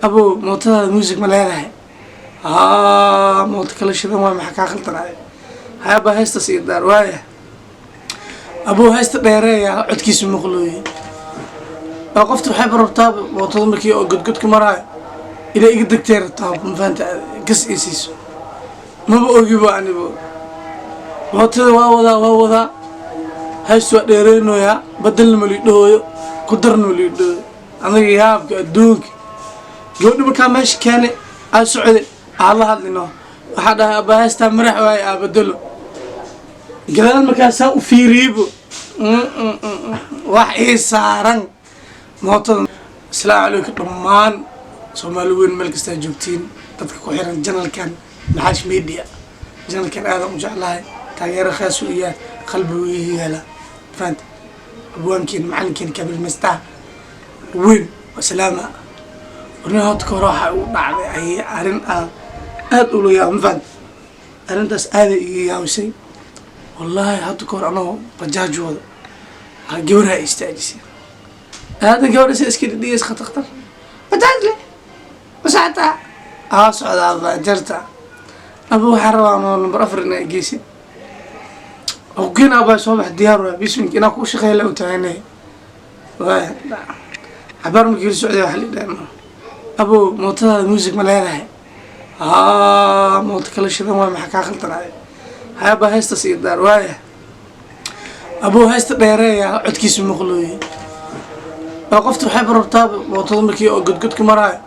Abow, mootadaada music ma leedahay? Haa, mooto kala shidan waay, maxaa kaa khaldanaya? Hayaba, heesta sii daar. Waaya abow, heesta dheereeya, codkiisu maqlooye. Oo qofta waxayba rabtaa mootada markii oo godgodka maraayo inay iga degtay rabtaa, ma fahanta? Gas ii siiso, maba ogiba anibo. Mootada waa wadaa, waa wadaa, heesta waa dheereynoyaa, badelna ma liidhooyo, ku darna ma liidhooyo. Anaga yaabka adduunka. Gabadhi markaa meesha keenay, aa socday, aa la hadlino. Waxaa dhahay, abaa, heestaa marax waaye, aa bedelo. Gadaal markaa saa u fiiriybo, wax ii saaran mootada. Asalaamu calaykum dhammaan Soomaali weyn, meel kastaa joogtiin, dadka ku xiran channelkan Maxaash Media. Channelkan aadan u jeclahay, taageero khaas u iyaa, qalbigu ii yaala, fahanta? Abwaankeena, macalinkeena, kabilmastaha weyn wasalaama. Warnin, horta ka hore waxaa igu dhacday ay arrin aan aada ula yaabo, ma fahanta? Arrintaas aaday iga yaabisay wallaahi. Hadda ka hor anagoo bajaaj wado aa gabarhaa istaajisay. Aada gabadha si iska dhidhigeys, khatar khatar, bajaaj le ma socotaa? Aa, socdaa baajarta. Aba, waxaa rabaa noo number 4 inaa geysid. Ogen abaa, soo bax, diyaar waa, bismink inaa ku shaqeeya la u taaganay. Waaya, cabaar markii la socday, waxaa la dhahay, abow, mootadaada music ma leedahay? Haa, mooto kala shidan waay, maxaa kaa khaldanaya? Hayaba, heesta sii daar. Waaya abow, heesta dheereeya, codkiisu maqlooye. Oo qofta waxayba rabtaa mootada markii oo godgodka maraayo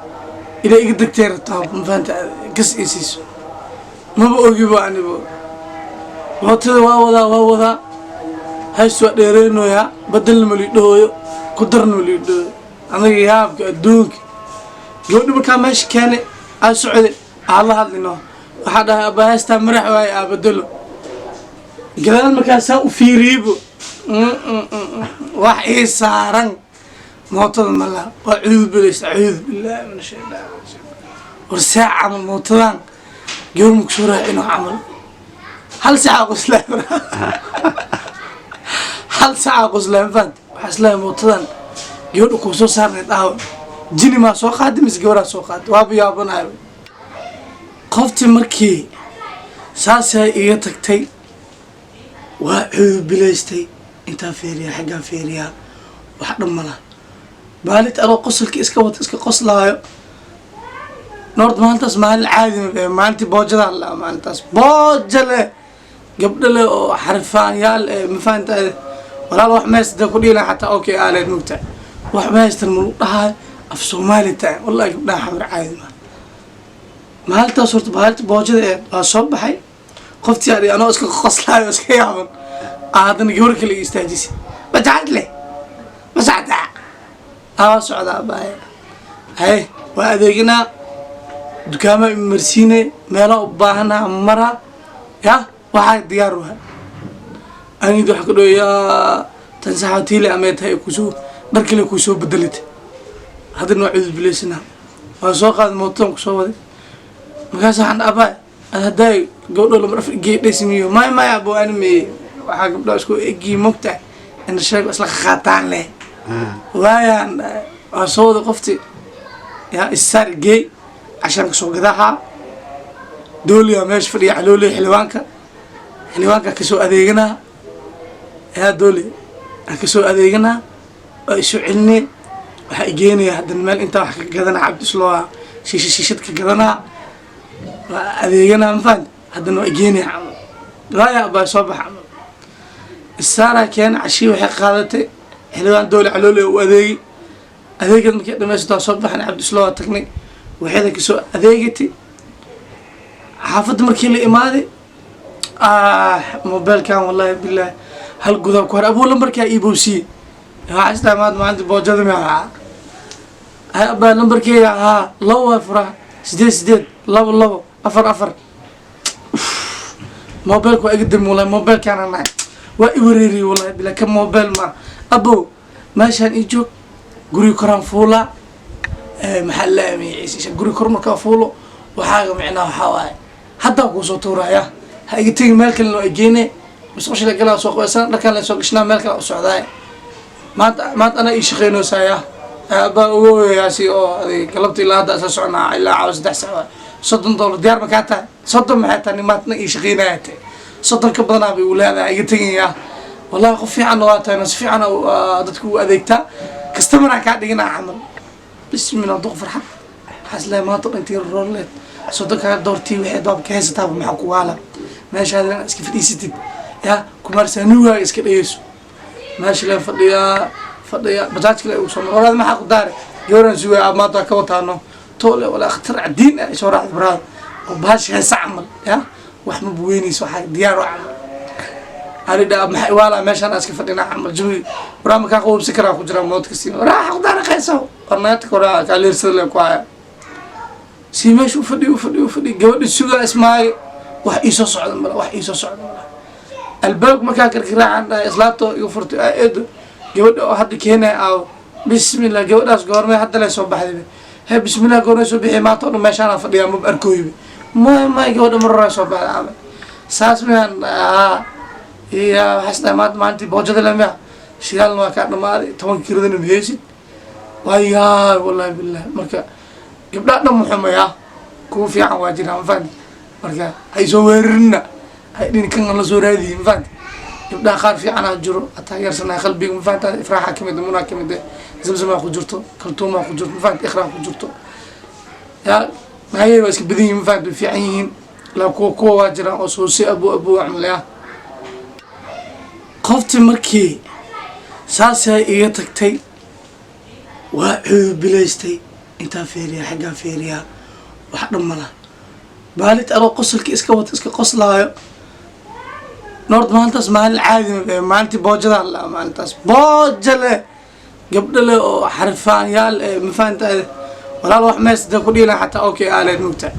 inay iga degtay rabtaa, ma fahanta? Gas ii siiso, maba ogiba anibo. Mootada waa wadaa, waa wadaa, heesta waa dheereynoyaa, badelna ma liidhooyo, ku darna ma liidhooyo. Anaga yaabka adduunka. Gabadhi markaa meesha keenay, aa socday, aa la hadlino. Waxaa dhahay, abaa, heestaa marax waaye, aa bedelo. Gadaal markaa saa u fiiriybo, wax ii saaran mootada malaha. Waa cuudu bilaysa, acuudu billahi min ashaytaan rajiim. War saa camal mootadan gabar ma kusoo raacino camal. Hal saaca qoslaa, hal saaca qoslaa, mafahant? Waxaa islahay, mootadan gabadha kuu soo saarnayd aawa? Jini maa soo qaadi mise gabaraa soo qaadi? Waaba yaabanayo. Qoftii markii saasay iga tagtay, waa cuudu bilaystay. Intaa feeriyaa, xaggaa feeriyaa, wax dhan malaha. Maalinta anoo qosolka iska wata, iska qoslaayo noort, maalintaas maalin caadi ma ee maalintii boojadaa la, maalintaas booja leh, gabdho leh oo xarifaanyaal ee, ma fahantaade? Walaal, wax ma haysata ku dhihi lahaa xataa. Okay, aaleed mugta, wax ma haystan ma lagu dhahayo af Soomaali tahay. Wallahi gabdhaha Xamar caadi ma. Maalintaas horta maalinta boojada ee waa soo baxay. Qoftii ani anoo iska qoslaayo, iska yaaban, haddana gabar kale i istaajisay. Bajaaj leh, ma socdaa? Aa, socdaa baaya. Haye, waa adeeginaa, dukaamaa imarsiine, meelaa u baahanaa maraa, ya waxaa diyaar waha. Anid waxa ku dhow yaa tan saxaatiile amay tahay, kusoo dhar kale kusoo bedelata. Haddana waa cudud bilaysanaa, waa soo qaaday mootadan kusoo waday. Markaas waxaan abaa ad haddaay gabdho 2 geedhasmiyo. Maya maya, abo, anime waxaa gabdhaha isku egii mogtahay ina sheego isla qaataan leh waayaan. Waa soo waday qofti, yaa isaar geey, cashaan kasoo gadaha. Dooliyaa meesha fadhiya, calooliya xildhibaanka, xildhibaanka kasoo adeeganaa. Yaa dooli aan kasoo adeeganaa, waa isu celinee, waxaa igeenaya haddana meel intaa wax ka gadanaa, cabdislooa shiisha, shiishad ka gadanaa, waa adeeganaa, ma fahanti? Haddana waa igeenaya camal. Waaya baa soo baxa camal, isaaraa keena cashii, waxay qaadatay xildhibaan doole caloole u adeegay. Adeegad markay dhamaysato, waa soo baxnay, Cabdisloo waa tagnay, waxayda kasoo adeegatay. Xaafadda markii la imaaday, mobiilkan wallahi billahi hal gudaa ku har. Abuu, lambarkaa iibowsiye. Waxaa isdhaha maanta maalinta boojada mi ahaa. Abaa, lambarkeega haa, 2 waa furaha, 8 8 2 2 4 4. Mobiilka waa iga dami wallahi, mobiilkaana nahay waa i wareeriyey wallahi billahi. Ka mobil ma abow, meeshaan ii joog, guriga koraan fuulaa. Maxaa la magaciisa, guriga kor markaa fuulo, waxaaga micnaa waxaa waaye haddaa kuusoo tuuraya, ha iga tegi. Meel kalena waa igeene, musqusha la galaa, soo qoysan, dharkaan la soo gashnaa, meel kale u socdaay. Maanta maanta anaa ii shaqeynoosaaya. Aabaa ogoyaasi oo adig galabta ilaa hadda isla soconaa ilaa caawa 3 sac waay. $30 diyaar ma kaa tahay? 30 maxay tahay? Nimaadna ii shaqeynaya tahay, 30 ka badanaa bay uu leedahay, iga tegayaa. Wallahi qof fiicanna waa tahay, si fiican dadka u adeegtaa, customer-aan kaa dhiganaa camal. Bismillah, duq farxad. Waxaa isleeyahay maanta dhan tii roorleed 30-kaa doortii waxay doab ka haysataaba, maxaa ku waala meeshaada inaad iska fadhiisatid ya kumaarsaanugaaga iska dhegeyso. Meesha leen fadhiyaa fadhiyaa, bajaaj kale ugu soo mar. Walaad maxaa ku daare? Gabaraan sugaya aab maanta waa ka wataano toole walaa khatar cadiin ah soo raacda baraada oo bahashi heesa camal ya wax ma buweyneyso, waxaa diyaar oo camal alidha maxay waalaa meeshaan aan iska fadhinaa camal jawi waraa makaa qawobsi karaa ku jiraa moodka sii waraa xaq daara qeyso qornaadka waraa kaaleersada leen ku haya. Si meesha u fadhiyo u fadhiyo u fadhiyo, gabadha sugaa ismaayo, wax iisoo socda mala, wax iisoo socda mala. Albaabka markaa karkaraacan dhahay, islaabto igu furtay, aa eedo, gabadha oo hadda keenaya aawo? Bismillah, gabadhaas goormay hadda lay soo baxday? He, bismillah, goormay soo bixi? Maanta o dhan meeshaanaan fadhiyaa, maba arkooyba. May may, gabadha mar horaa soo baxday camal saas miyaan haa iya. Waxaas dhahay maanta maalintii boojada le miya, shidaalna waa kaa dhamaaday, 10 kiradana maheysid waayaay. Wallahi billahi, marka gabdhaha dhan muxumayaa, kuwa fiican waa jiraan, ma fahanti? Marka hay soo weerarina, hay dhin kan la soo raadiyi, ma fahanti? Gabdhaha qaar fiicanaa jiro, taageersanaa qalbiga, ma fahanta? Ifraaxa kamid, munaa kamid, Zamzamaa ku jirto, Kaltuumaa ku jirto, ma fahanti? Ikhraa ku jirto, ya naagay waa iska badan yihin, ma fahanti? Way fiican yihiin, laa kuwa waa jiraan oo soose abu abu camal ya. Qofti markii saasay iga tagtay waa cuubilaystay, intaa feeriyaa, xaggaa feeriyaa, wax dhan mala maalinta adoo qosolka iska wata, iska qoslaayo. Noort maalintaas maalin caadi ma maalintii boojadaa la maalintaas booja leh, gabdho leh oo xarifaanyaal eh, ma fahantaade? Walaal, wax ma haysata ku dhiilan xataa, okay aaleed mugta,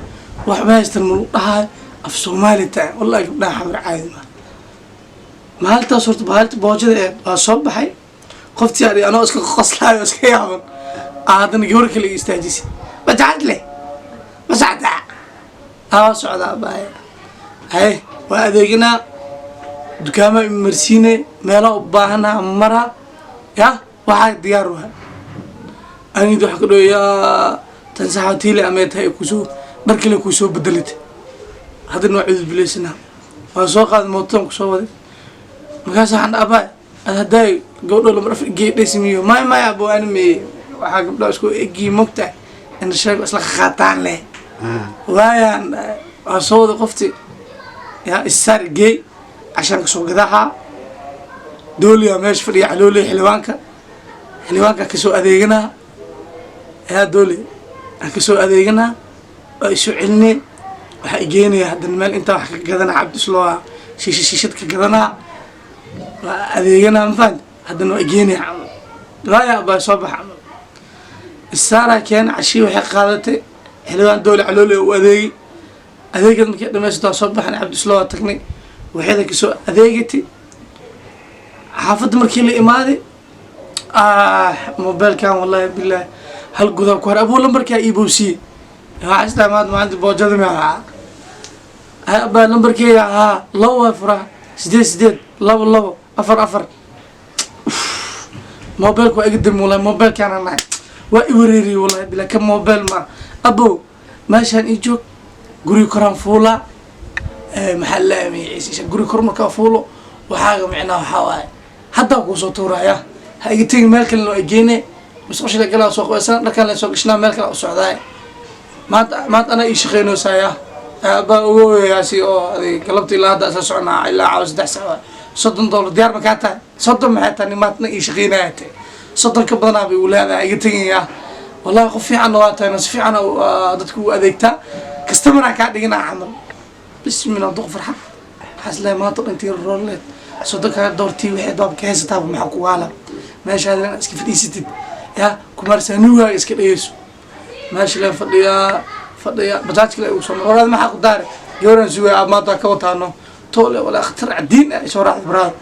wax ma haystan malu dhahayo af Soomaali tahay. Wallahi gabdhaha Xamar caadi ma maalintaas. Horta maalinta boojada ee waa soo baxay qoftii adi anoo iska qoslaayo, iska yaaban, aa haddana gabar kale i istaajisay. Bajaaj leh ma socdaa? Aa, socdaa baaya. Haye, waa adeeganaa, dukaama marsiine, meela u baahanaa maraa ya waxaa diyaar waha. Anid waxa ku dhow yaa tan saxaatiile amee tahay, kusoo dhar kale kusoo bedelata. Haddana waa cudurbilaysanaa, waa soo qaaday mootadan kusoo waday. Markaas waxaan abaa ad haddaay gabdho lama dhaf geedhasmiyo may may abo anime waxaa gabdho isku egii mogtahay ina sheego isla qaataan leh waayaan. Waa soo waday qofti yaa isaar geey, cashaan kasoo gadaha dooliya meesha fadhiya, calooliya xildhibaanka, xildhibaanka kasoo adeeganaa yaa dooli aan kasoo adeeganaa, waa isoo celinay, waxaa igeenaya haddana meel intaa wax ka gadanaa, Cabdi Islooa shiisha shiishad ka gadanaa, waa adeeganaa, ma fahanti? Haddana waa igeenaya camal waaya baa soo baxa camal isaaraa keena cashii waxay qaadatay xildhibaan dooli calooli u adeegay. Adeegad markii dhamaysato waa soo baxnay, Cabdi Islooa tagnay, waxayda kasoo adeegatay. Xaafadda markii la imaaday, mobilkan wallahi billahi hal gudaa ku har abuu lambarkaa iibowsiye. Waxaa isdhahay maanta maalinta boojada mi abaa lambarkeega haa 2 waa furaha 8 8 2 2 4 4. Mobilka waa iga dami, wallahi mobilkaana nahay waa i wareeriyey, wallahi billahi ka mobile ma abow meeshaan ii joog, guriga koraan fuulaa. Maxaa la magaciisa, guriga kor markaa fuulo waxaaga micnaa waxaa waaye haddaa kuusoo tuuraya, ha iga tegin, meel kalena waa igeene, musqusha galaa, soo qabaysan, dharkaan la soo gashnaa, meel kale u socdaay. Maanta maanta anaa ii shaqeynoosaya abaa ogoyaasi oo adig galabta ilaa hadda isla soconaa ilaa caawa 3 sac waay. $30 diyaar ma kaa tahay? 30 maxay tahay? Nimaadna ii shaqeynaya tahay, 30 ka badanaa bay uu leedahay, iga tegayaa. Wallahi qof fiicanna waa tahay, si fiican dadka u adeegtaa, customer-aan kaa dhiganaa camal. Bismillah, duq farxad. Waxaa isleeyahay maanta dhan tii roorleed 30-kaa doortii waxay doab ka haysataaba, maxaa ku waala meeshaada inaad iska fadhiisatid ya kumaarsaanugaaga iska dhegeyso. Meesha leen fadhiyaa fadhiyaa, bajaaj kale ugu soo mar. Walaad maxaa ku daare? Gabaraan sugaya aab maanta waa ka wataano toole walaa khatar cadiin ah soo raacda baraada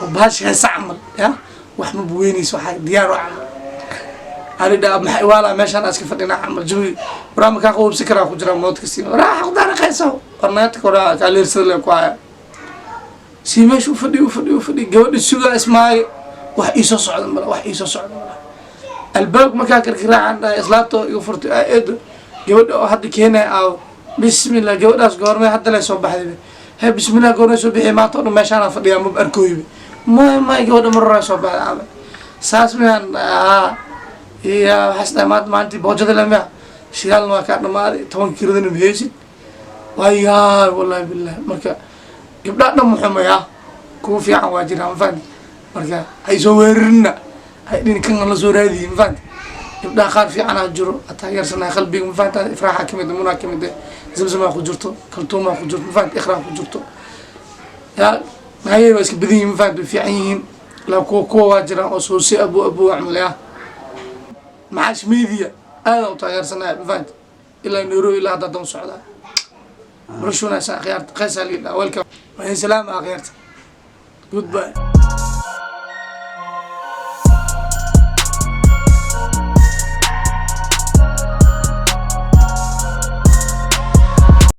oo bahashi heesa camal ya wax ma buweyneyso, waxaa diyaar oo camal alidha maxay waalaa meeshaan aan iska fadhinaa camal jawi waraa makaa qawobsi karaa ku jiraa moodka sii waraa xaq daara qeyso qornaadka waraa kaaleersada leen ku haya. Si meesha u fadhiyo u fadhiyo u fadhiyo, gabadha sugaa ismaayo, wax iisoo socda mala, wax iisoo socda mala. Albaabka markaa karkaraacan dhahay, islaabta igu furtay, "Aa, eedo, gabadha oo hadda keenaya aawo?" "Bismillah, gabadhaas goormay hadda lay soo baxday?" "He, bismillah, goormay soo bixi? Maanta oo dhan meeshaanaa fadhiyaa, maba arkooyba." May, may, gabadha mar horaa soo baxday camal." "Saas miyaan?" "Haa." Iya, waxaas dhahay, maanta maalintii boojada le miya? Shidaalna waa kaa dhamaaday, 10 kiradana maheysid. Waayaay, wallahi billahi, marka gabdhaha dhan muxumayaa, kuwa fiican waa jiraan, ma fahanti? Marka hay soo weerarina, hay dhin kan la soo raadiyi, ma fahanti? Gabdhaha qaar fiicanaa jiro, taageersanahay qalbiga, ma fahanti? Ifraaxa kamid ah, Munaa kamid ah, Zamzamaa ku jirto, Kaltuumaa ku jirto, ma fahanti? Ikhraa ku jirto, yaa naayay waa iska badan yihin, ma fahanti? Way fiican yihiin, laa kuwa waa jiraan oo soose abu abu camal ah. Maxaash Media aadaan u taageersanahay, ma fahanti? Ilaa Nairobi, ilaa hadda dan socdaa. Barasho wanaagsan, akhyaarta. Qeysaa liidhaa. Welcome, waa idin salaama, akhyaarta. Goodbye.